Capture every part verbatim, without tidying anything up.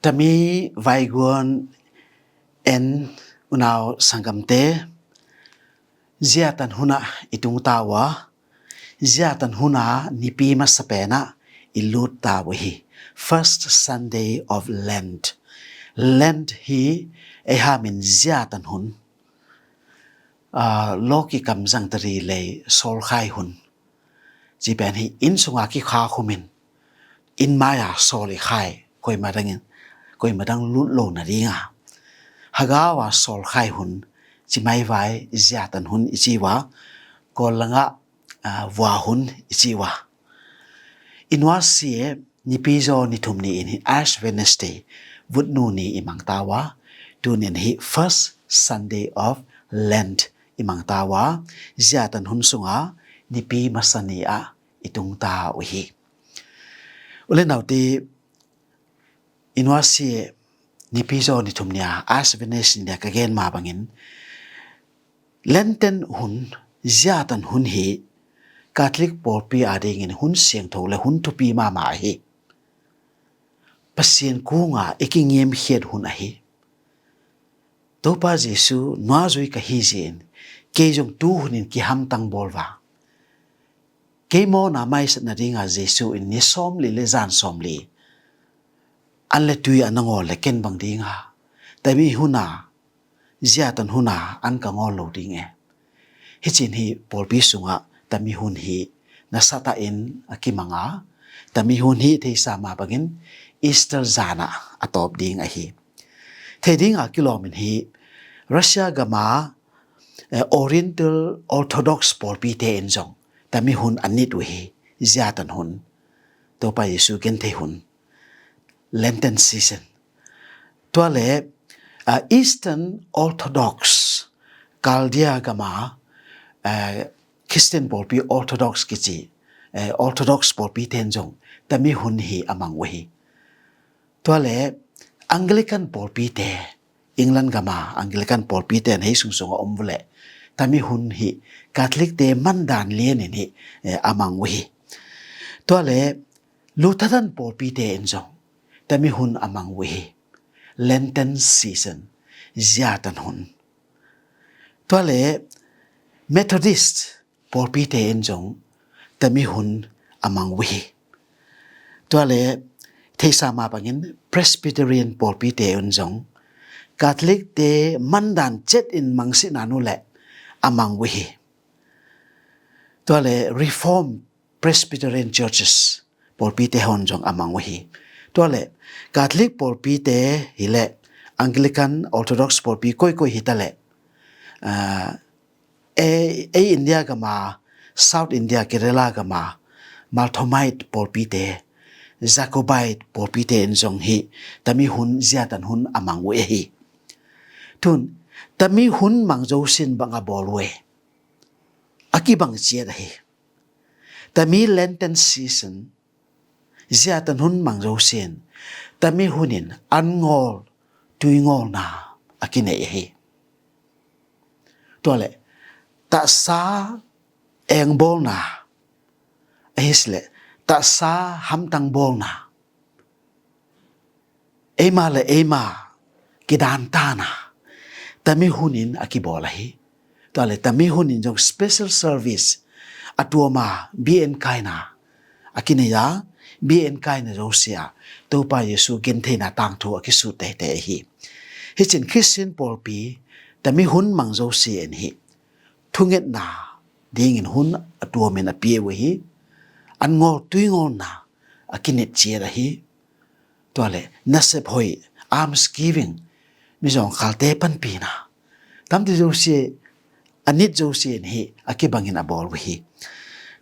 Tami vaiguan en unau sanggamte, ziatan hunah i tungta uh a, ziatan huna nipi masa penah i lutta uh hi. First Sunday of Lent. Lent hi ei hamin ziatan hun, aa, lawki kamzang tari lei sawlkhai hun. Ci pen hi inn sunga kikhakhumin inn maia sawl i khai, koima dangin, koima dang lut lo nadinga. Hagaua sawlkhai hun, ci maivai ziatan hun i ci uh a, Kawl langah, aa, vua hun i ci uh a. I nuasia nipi zaw ni thum ni in hi Ash Wednesday, vutnu ni i mangta uh a, tunin hi First Sunday of Lent i mangta uh a, ziatan hun sunga nipi masa ni ah i tungta uh hi. U le naute, i nuasia nipi zaw ni thum ni a Ash Wednesday ni a ka gen ma bangin, Lenten hun, ziatan hun hi Catholic pawlpi adingin hun siangtho le hun thupi mahmah ahi. Pasian kunga i kingiamkhiat hun ahi. Topa Jesu nuazui ka hi zin, kei zong tu hunin kihamtang bawl va. Kei mawna maisat nadinga Jesu in ni sawmli le zan sawmli an le tui a na ngawl le ken bang dinga tami huna, ziatan huna an ka ngawl lo ding e. Hicin hi pawlpi sungah tami hun hi nasatah in a kimanga, tami hun hi theisa ma bangin Easter zanah a tawp ding ahi. Thei dinga kilawmin hi Russia gama, eh, Oriental Orthodox pawlpite in zong tami hun a nit uh hi, ziatan hun, Topa Jesu genthei hun, Lenten season. Tua le, ah, Eastern Orthodox, Chaldean gama, eh, Christian pawlpi Orthodox kici, eh, Orthodox pawlpite in zong tami hun hi a mang uh hi. Tua le Anglican pawlpite, England gama Anglican pawlpite in hei sungsunga om uh le tami hun hi Catholic te mandan lianin hi, eh, a mang uh hi. Tua le Lutheran pawlpite in zong tami hun a mang uh hi. Lenten season, ziatan hun. Tua le Methodist pawlpite in zong tami hun a mang uh hi. Tua le theisa ma bangin Presbyterian pawlpite in zong Catholic te mandan cet in mangsinan uh le a mang uh hi. Tua le Reformed Presbyterian Churches pawlpite hon zong a mang uh hi. Tua le Catholic pawlpite hi le Anglican Orthodox pawlpi koikoi hi ta le, ah, ei, ei India gama, South India, Kerala gama, Marthomite pawlpite, Jacobite pawlpite in zong hi tami hun, ziatan hun a mang uh hi. Tun, tami hun mang zosin bang a bawl uh e. A kibang ciat ahi. Tami Lenten season, ziatan hun mang zosin, tami hunin an ngawl, tui ngawlna a kinei ahi. Tua le, tahsa engbawlna, ahi si le, tahsa hamtang bawlna, eima le eima kidantana tami hunin a kibawl ahi. Tua le tami hunin zong special service a tuama bia enkaina a kinei a, bia enkaina zosia Topa Jesu gentheina tangthu a kisut teitei ahi. Hicin Christian pawlpi tami hun mang zosia in hi thungetna dingin hun a tuamin a pia uh hi. An ngawl tui ngawlna a kinit ciat ahi. Tua le nasep hoih, alms giving, mizawngkhalte panpina, tamti zosia a nit zosia in hi a kibangin a bawl uh hi.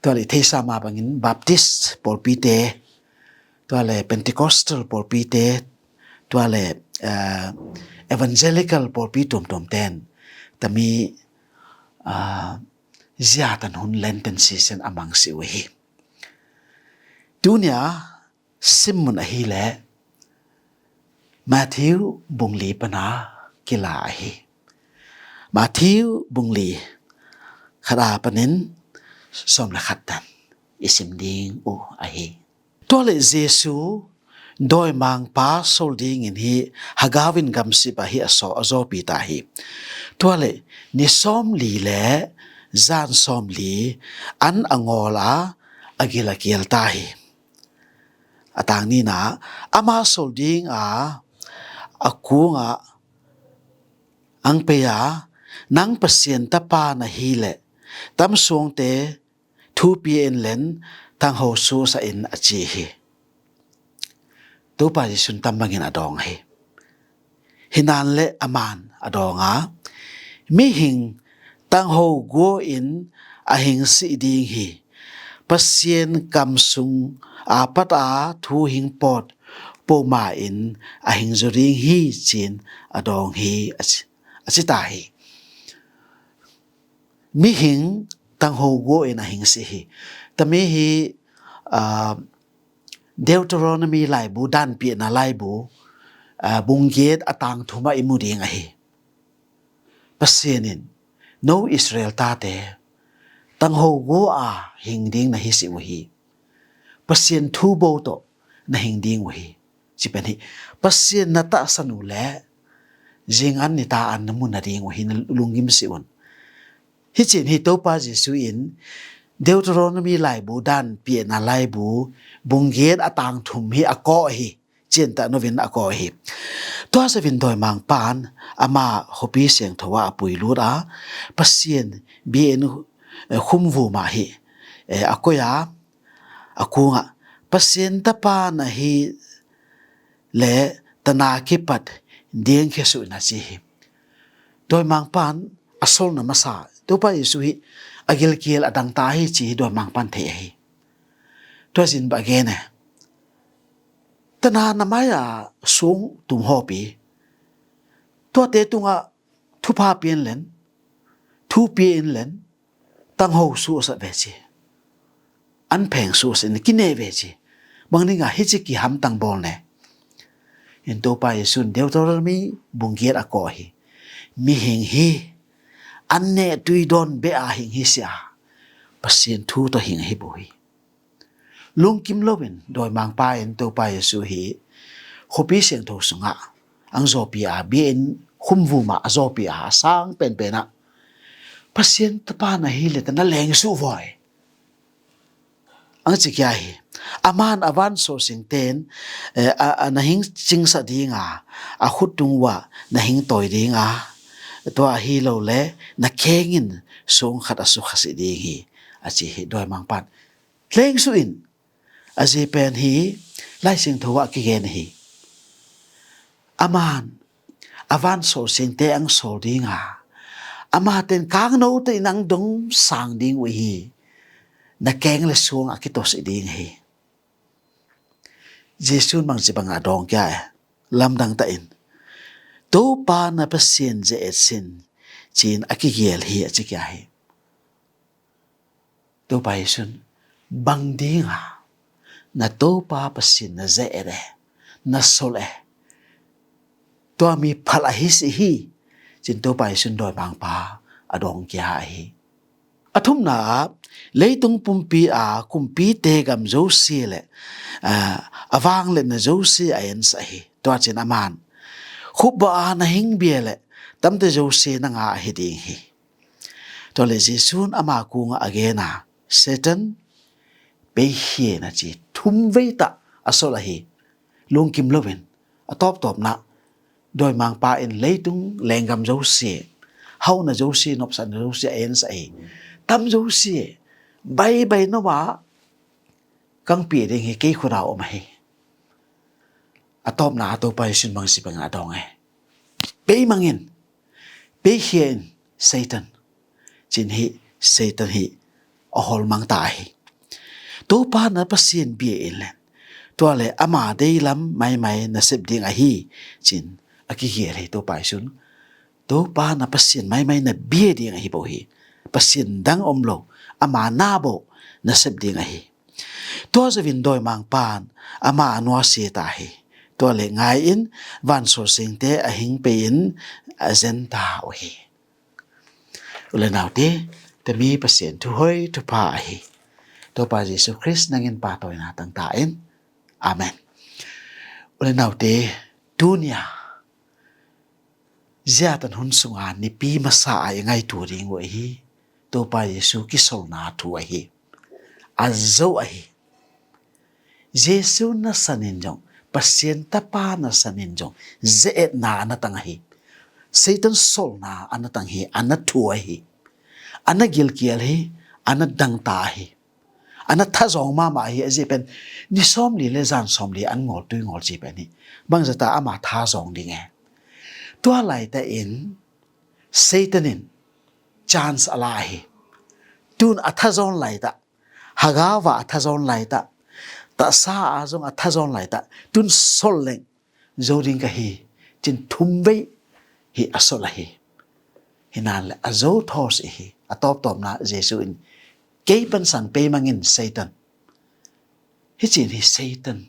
Tua le theisa ma bangin Baptist pawlpite, tua le Pentecostal pawlpite, tua le, eh, Evangelical pawlpi tuamtuam ten tami, ah, ziatan hun Lenten season a mangsi uh hi. Tunia simmun ahi le Matthew bung li pana kila ahi. Matthew bung li, khat a panin sawm le khat tan i sim ding uh ahi. Tua le Jesu dawimangpa sol dingin hih Hagau in gamsip ah hih a saw a zawpi ta hi. Tua le ni sawmli le zan sawmli an a ngawl a a gil a kial ta hi. A tang nina, ama sol ding a a kungah ang pei a, nang Pasian tapa na hi le tamsuangte thu pia in len tangho susa in a ci hi. Topa Jesu'n tambangin a dawng hi. Hinan le aman a dawng a, mihing tangho gua in a hing sih ding hi. Pasian kam sung a pat a thu hing pawt poma in a hing zaw ding hi, ci-in a dawng hi, a ci, a ci ta hi. Mihing tangho gua in a hing sih hi. Tami hi, aa, Deuteronomy laibu, Danpiakna laibu, aa, bung giat a tang thum ah i mu ding ahi. Pasian in, no Israel tate, tangho gua a hing ding na hi sih uh hi. Pasian thu bo tawh na hing ding uh hi, ci pen hi. Pasian na tahsan uh le zingan nitak an na mu nading uh hi, na lunggim sih un. Hi cin hi Topa Jesu in Deuteronomy laibu, Danpiakna laibu, bung giat a tang thum hi a kawh hi. Ciantah novin a kawh hi. Tua zawin dawimangpa'n ama khuapi siangtho ah a pui lut a, Pasian bia-inn, eh, khumvum ah hi, eh, a koih a, a kungah, Pasian tapa na hi le tana kipat diangkhia suh in a ci hi. Dawimangpa'n a solna masa Topa Jesu hi a gilkial a dangta hi ci hi dawimangpa'n thei ahi. Tua zin bang a gen e. Tana na mai-a sung tum hawpi. Tuate tungah thupha pia in len, thu pia in len, tangho suhsa ve ci. An pheng suhsa in kine ve ci. Bang dingah hici kihamtang bawl ne. In Topa Jesu'n Deuteronomy bung giat a kawh hi. Mihing hi an neh tui dawn beh a hing hi sia. Pasian thu tawh hing hi bo hi. Lungkim loin dawimangpa in Topa Jesu hi khuapi siangtho sungah ang zawpi a, bia-inn khumvum ah a zawpi a, a sang penpen ah, Pasian tapa na hi le tana leng suh vawi, ang ci kia hi. Aman a vansawlsingte'n, eh, a, a na hing cingsak ding a, a khut tung uah na hing tawi ding a, tua ahi lo le na keng in sung khat a sukha sih ding hi, a ci hi dawimangpa'n. Leng suh in, a zi pen hi Lai Siangtho ah kigen hi. Aman a vansawlsingte ang sawl ding a, amate'n kangnote in ang dong sang ding uh hi. Na keng le sung a kituak sih ding hi. Jesu'n bangci bang a dawng kia e. Lamdang ta in, Topa na Pasian ze-et sin, ci-in a kigial hi, a ci kia hi. Topa Jesu'n bang ding a na Topa Pasian na ze-et e, na sawl e, tua mi phal ahi sih hi, ci-in Topa Jesu'n dawimangpa a dawng kia ahi. A thumna ah, leitung pumpi a kumpite gam zosia le, ah, a vangliatna zosia a ensak hi. Tua ciang aman, khupbawh a na hing bia le tamte zosia na ngah ahi ding hi. Tua le Jesu'n ama kungah a gen a, Satan, pei khia in, a ci. Thum vei tah a sawl ahi. Lungkim loin, a tawptawpna, dawimangpa in leitung lenggam zosia, hauhna zosia, nopsakna zosia a ensak hi. Tam zosia, baibai nop a kang pia ding hi, kei khut ah om ahi. A tawpna ah Topa Jesu'n bangci bang a dawng e. Pei mang in, pei khia in, Satan, ci-in hi Satan hi a hawlmang ta hi. Topa na Pasian bia in len, tua le ama deilam maimai na sep ding ahi, ci-in a kigial hi Topa Jesu'n. Topa na Pasian maimai na bia ding ahi bo hi. Pasian dang om lo, ama na bo na sep ding ahi. Tua zawin dawimangpa'n ama a nuasia ta hi. Tua le ngai in, vansawlsingte a hing pei in a zen ta uh hi. U le naute, tami Pasian thuhoih thupha ahi. Topa Jesu Khrist nangin pahtawina tang ta in. Amen. Ule naute, tunia ziatan hun sunga nipi masa a i ngaitu ding uh ahi Topa Jesu kisolna thu ahi. A zo ahi. Jesu nasanin zong, Pasian Tapa nasanin zong, ze-etna a na tang ahi. Satan solna a na tang hi, a na thu ahi. A na gilkial hi, a na dangta ahi. A na thazawng mahmah ahi, a zia pen ni sawmli le zan sawmli an ngawl tui ngawl ci pen hi. Bangzata ama thazawng ding e. Tua laita in Satan in chance a la ahi. Tun a thazawn laita, hagava a thazawn laita, tahsa a zong a thazawn laita, tun sol leng zo ding ka hi, cin thum vei hi a sol ahi. Hinan le a zo thawsih hi, a tawptawpna Jesu in kei pansan peimangin Satan. Hi cin hi Satan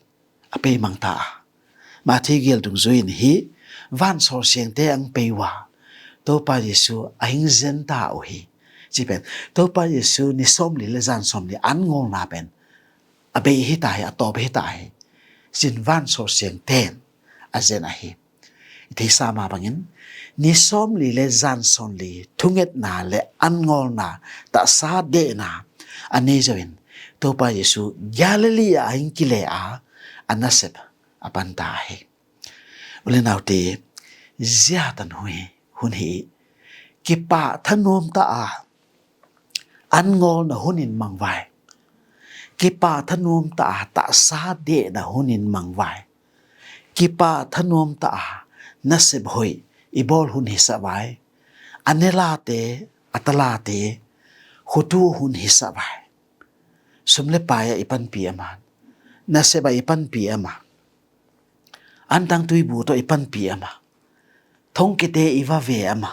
a peimang ta a. Matthew gel dungzui in hi vansawlsiangte ang pei uh a Topa Jesu a hing zen ta uh hi. Ci pen Topa Jesu ni sawmli le zan sawmli an ngawlna pen a bei hi ta hi, a tawp hi ta hi. Cin vansawlsiangte in a zen ahi. I theisa mah bangin ni sawmli le zan sawmli thungetna le an ngawlna, tahsa dehna a nei zo in Topa Jesu Galilee ah a hing kile a, a nasep a panta ahi. Ule naute, ziatan hun hi, hun hi. Kipah thanuam ta a an ngawlna hunin mangvai. Kipah thanuam ta a tahsa dehna hunin mangvai. Kipah thanuam ta a nasep hoih i bawl hun hisa vai. A nelate, a talate khutu hun hisa vai. Sum le pai a i panpi ama, nasep a i panpi ama, antang tuibu tawh i panpi ama, thongkite i va ve ama,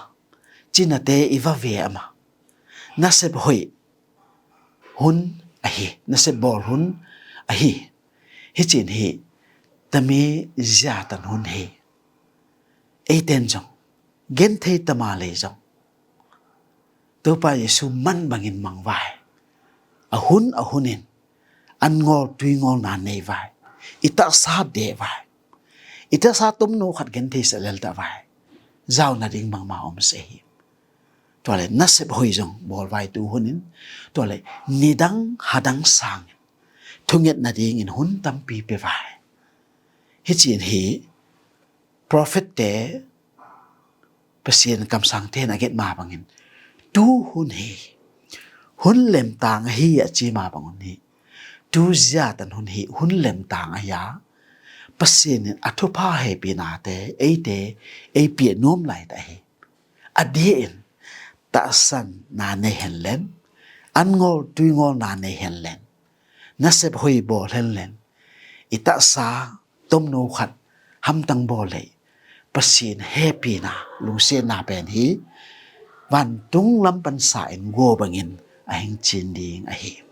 cinate i va ve ama, nasep hoih hun ahi, nasep bawl hun ahi. Hi cin hi tami ziatan hun hi. Eiten zong genthei tama lei zong Topa Jesu man bangin mangvai. A hun a hunin an ngawl tui ngawlna nei vai. I tahsa deh vai. I tahsa tomno khat genthei sa lel ta vai. Zau nading bangma om se hi. Tuale nasep hoih zong bawl vai tu hunin, tuale nidang hadang sangin thunget nadingin hun tampi pe vai. Hi cin hi prophet te, Pasian kamsangte in a get ma bangin tu hun hi, hun lemtang ahi a ci ma bang hun hi. Tu ziatan hun hi, hun lemtang ahi a, Pasian in a thupha hepinate eite ei piah nuam laita hi. A di in tahsan na nei hen len, an ngawl tui ngawl na nei hen len, nasep hoih bawl hen len, i tahsa tomno khat hamtang bawl lei, Pasian hepina, lungsiatna pen hi vantung lam pansa in gua bangin a hing cin ding ahi.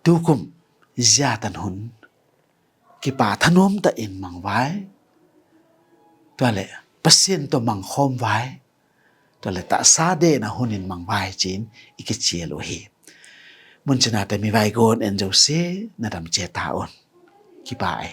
Tukum ziatan hun kipah thanuam ta in mangvai. Tuale Pasian tawh mangkhawm vai. Tuale tahsa dehna hunin mangvai cin i kicial uh hi. Muncinate mi vai gon en zo si, na dam cia ta un. Kipah e.